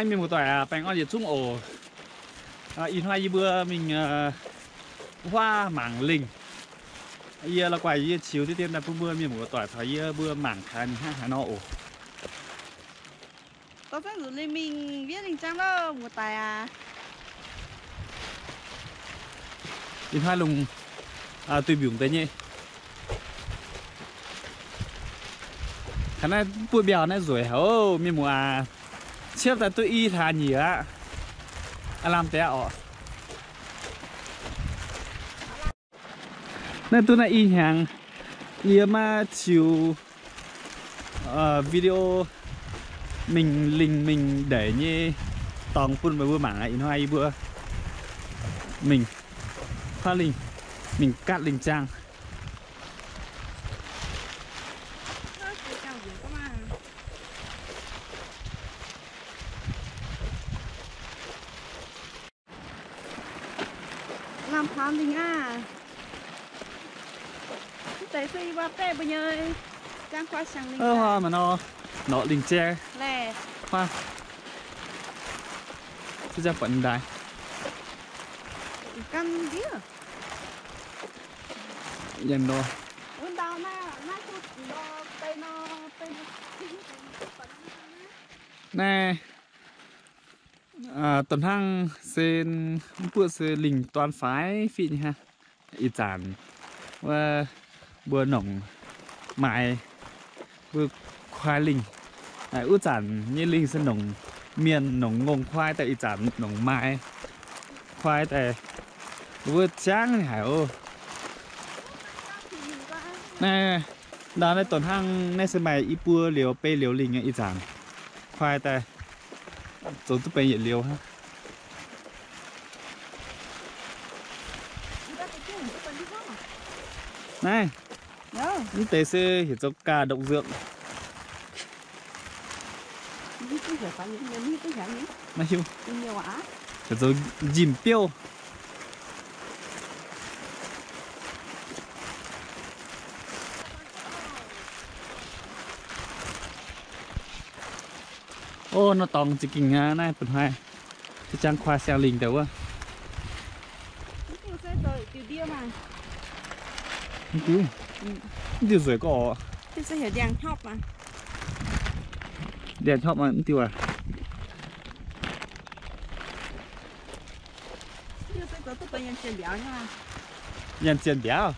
Mienh muoz-doic aac, baengh orn yietc zungv oc. Ih hnoi yie mbuo mingh huaav mangc lingh. Yie la'guaih yie qiux diqv dien daaih bun mbuo mienh muoz-doic caux yie mbuo mangc gaax ninh hnangv haaix nor oc. Dorh zengv nzunc ninh mingh wiev lingh zaang loh, muoz-doic aac. Ih hnoi lungh duih mbiungc deix nyei. Hnangv naaiv buov mbiauh naaiv nzueic haic oc, mienh muoz aac. Ciepv daaih duqv i hlaax nyieqc aqv. Aav lamh deix aqv oc. Naaiv duqv naaiv i hnyangx, yie maiv ziux video mingh lingh mingh ndeic nyei dorngx bun meih mbuo mangc aqv. Ih hnoi yie mbuo mingh huaav lingh, mingh gatv lingh zaang. Lamh taux lingh aqv. Mv deix se yie mbuo baeqv mbuo nyei zaang kuaaiv siang lingh. Mv nor, norqc lingh zaang. Huaav. Ziangh buatc ndaaih. Gan ndiev. Yangh nor. Naaiv doh hnangv se mv buoqv se lingh dorn faix fiqv nyei hnangv. Ih zanc wuov mbuo nongc maaiz mbuo kuaai lingh. Wuov zanc nyei lingh se nongc mienh nongc ngongh kuaai daaih, ih zanc nongc maaiz kuaai daaih. Wuov ziangv haic oc. Naaiv, ndau naaiv doh hnangv naaiv se maaih i buo liuz, bei liuz lingh ih zanc. Kuaai daaih zoux duqv benx yietc liuz hnangv. Naaiv, mv deix se heuc zoux ga'ndopv nzuonx. Maiv hiuv. Heuc zoux njimv biouv. Ov, nor dorngx za'gengh hnangv naaiv, bun haaix, se jangx kuaai siang lingh daaih wuov. Mv diuh nzueic gorqv. Ndiangx hnyopv maiv diuh aac. Yangh zienh mbiauz.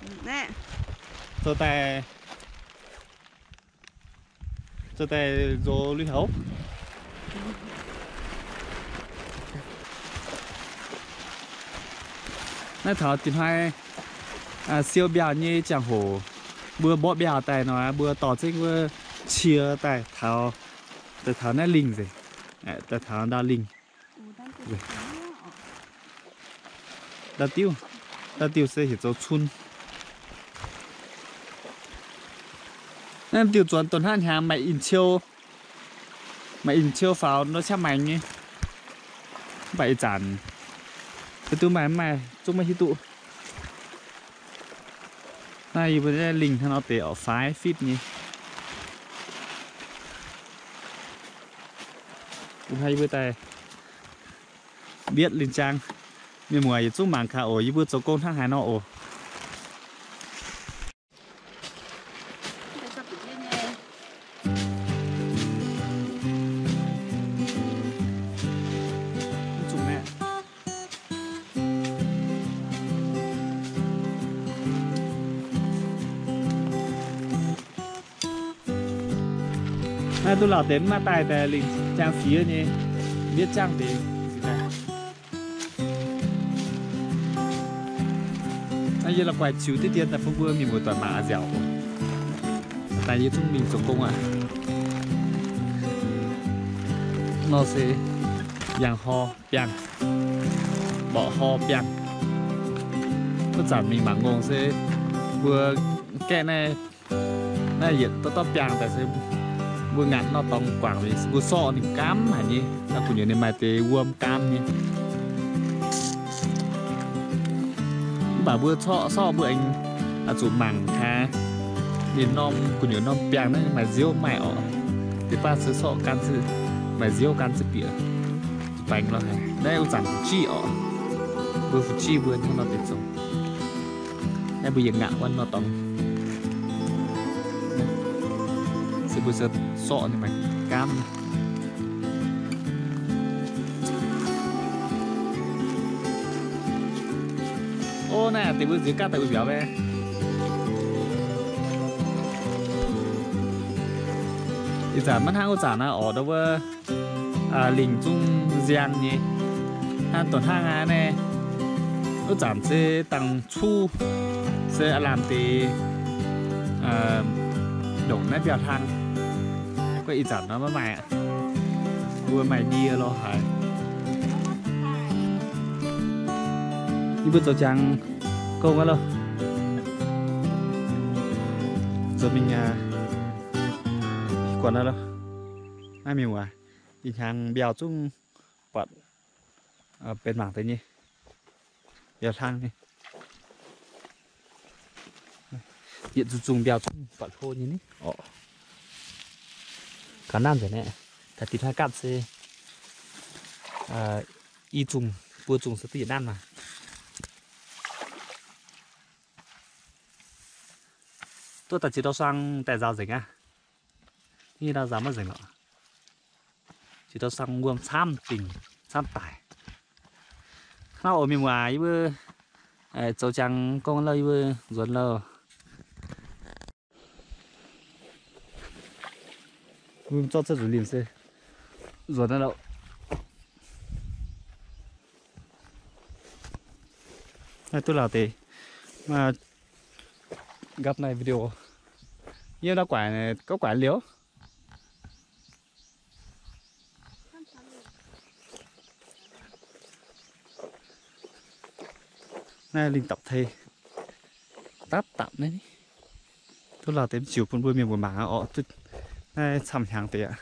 Zoux daaih, zoux daaih nzox lui-houx. Naaiv taux dinh hnoi siou mbiauh nyei ziangh hoc, mbuo mborqv mbiauh daaih nor, mbuo dorh zengv wuov cie daaih taux, daaih taux naaiv lingh nzengc, daaih taux ndau lingh. Ndau diuv, ndau diuv se heuc zoux cun. Naaiv diuh zuonx donh hnangv hnyangx maaih in-ciou, maaih in-ciou faaux nor ciangv maengx nyei. Mv baac ih zanc se duqv maaih mv maaih zungv maiv hiuv duqv. Naaiv yie mbuo lingh hnangv nor deix oc, five feet nyei. Ih hnoi yie mbuo daaih mbietv lingh zaang. Mienh muoz yietc zungv mangc gaax oc, yie mbuo zoux gong hnangv haaix nor oc. Naaiv duqv lauh deix mv maaih daaih daaih lingh zaang fiev nyei, mbietv zaangv deix. Naaiv yie la'guaih ziux diqv dien daaih bun mbuo mienh muoz-doic mangc a'nziaauc. Daaih yie zungv mingh zoux gong aqv. Nor se yangh hor biangh, mborqv hor biangh. Wuov zanc mingh mangc ngongh se mbuo gaeqv naaiv, naaiv yietc dorv dorv biangh daaih se mbuo ngaatc nor dorngx guangc liuz mbuo sorqv ninh gaamv haic nyei. Naaiv gu'nyuoz ninh maaih deix wuom gaamv nyei. Mv baac mbuo sorqv, sorqv mbuo aengx zuqc mangc gaax ninh norm gu'nyuoz norm biangh naaiv maaih nziouv maaih orqc. Deix baav se sorqv gan zieqv, maaih nziouv gan zieqv bieqc. Baengx lo haic. Naaiv wuov zanc fu'jueiv orqc. Mbuo fu'jueiv mbuo hnangv nor deix zoux. Naaiv mbuo yietc ngaatc wuov nor dorngx. Se mbuo se sorqv ninh maaih gaamv. Ov, naaiv deix mbuo nziouv gaatv daaih uix mbiauz maiv. Ih zanc maiv hnangv wuov zanc naaiv orqc, ndau wuov lingc zungv nziang nyei. Hnangv donh hnangv aqv naaiv. Wuov zanc se dangh cuv, se aav lamh deix ndongc naaiv mbiauh hlang. Guov ih zanc nor maiv maaih aqv. Mbuo maaih ndie lo haaix. Yie mbuo zoux jangx gong aqv loh. Zoux mingh aqv. Guanh aqv loh. Naaiv mingh waac, ih hnyangx mbiauh zungv buatc benx mangc deix nyei. Mbiauh hlang nyei. Yietc zungh zungh mbiauh zungv buatc hlo nyei ni orqc. Gauh nanv nzengc naaiv. Taux dinh hnangv gaatv se i zungh buo zungh se duqv yietc nanv maah. Duqv daaih ziex dauh suang daaih nzaaux nzengc aqv. Nyei ndau nzaaux maiv nzengc lorqc. Ziex dauh suang wuom camv dingc camv daic. Hnangv oc mienh muoz, yie mbuo zoux jangx gong loh, yie mbuo nzuonx loh. Mbuo zorqv cuotv nzuonx liemh se nzuonx loh. Naaiv duqv lauh deix maiv nqapv naaiv video. Yie ndau guaaic, gauh guaaic liouh. Naaiv lingh dapc tei, dapv dapc naaiv. Duqv lauh deix mv ziux bun mbuo mienh mbuo mangc aqv orqc. Naaiv camv hnyangx deix aqv.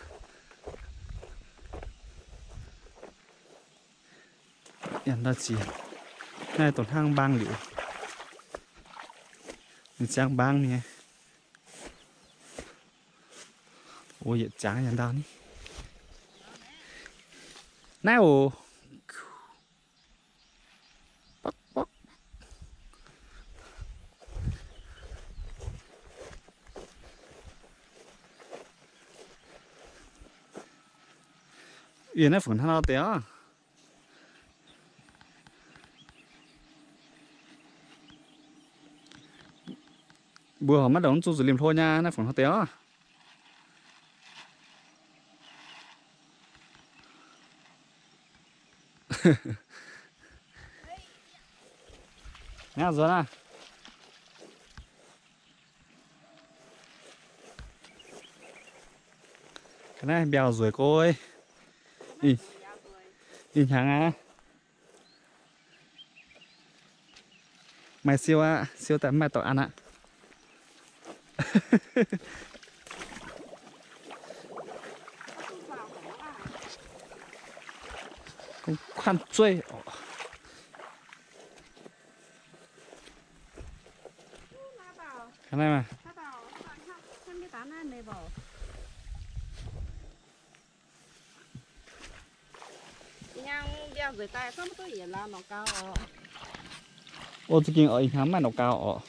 Yaac ndau ziex. Naaiv dongh hnangv mbaang liuz. Ninh ziangx mbaang nyei. O, yietc jangx yaac ndau ni. Naaiv oc. Bokv bokv. Yie naaiv fungc hnangv nor deix orqc. Mbuo horpc maiv ndongc zuqc zuqc liemh hlo nyei, naaiv fungc hnangv deix orqc. Naaiv nzuonx aqv. Ga'naaiv mbiauh nzueic gorx. Ih hnyangx aqv. Maaih siou aqv, siou daaih mv maaih dorc an aqv. Kuanv zueiv oc. Ga'naaiv maah. O, za'gengh oc, ih hnyangx mv maaih norqc gau oc.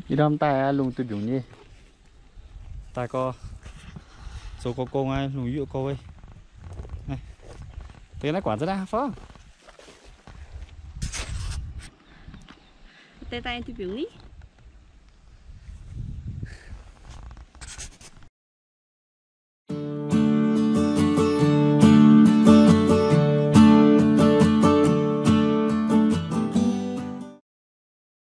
Ih ndorm daaih lungh duih mbiungc nyei. Daaih gorx, zoux gorx gong aqv, lungh yuoqv gorx. Deix naaiv guangc za'naaiv fov. Deix daaih duih mbiungc ni.